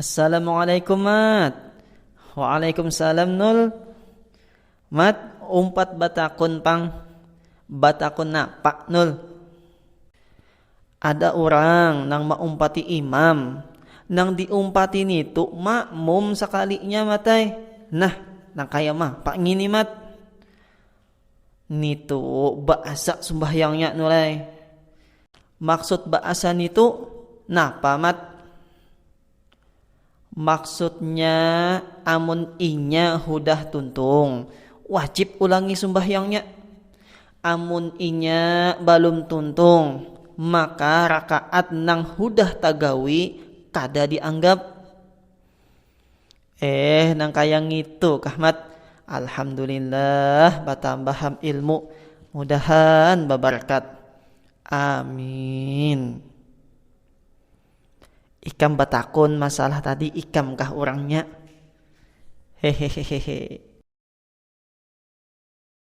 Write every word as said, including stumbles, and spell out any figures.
Assalamualaikum, Mat. Waalaikumsalam, Nul. Mat, umpat batakun pang. Batakun napa, Nul? Ada urang nang maumpati imam. Nang diumpati nitu makmum sakalinya, Mat ai. Nah, nang kaya mapa ngini, Mat? Nitu baasa sumbahyangnya, Nul ai. Maksud baasa nitu napa, Mat? Maksudnya, amun inya hudah tuntung, wajib ulangi sumbahyangnya. Amun inya balum tuntung, maka rakaat nang hudah tagawi kada dianggap. Eh, nang kaya ngitu kah, Mat? Alhamdulillah, batambah ham ilmu. Mudahan babarkat. Amin. Ikam batakun masalah tadi, ikam kah urangnya? Hehehehe.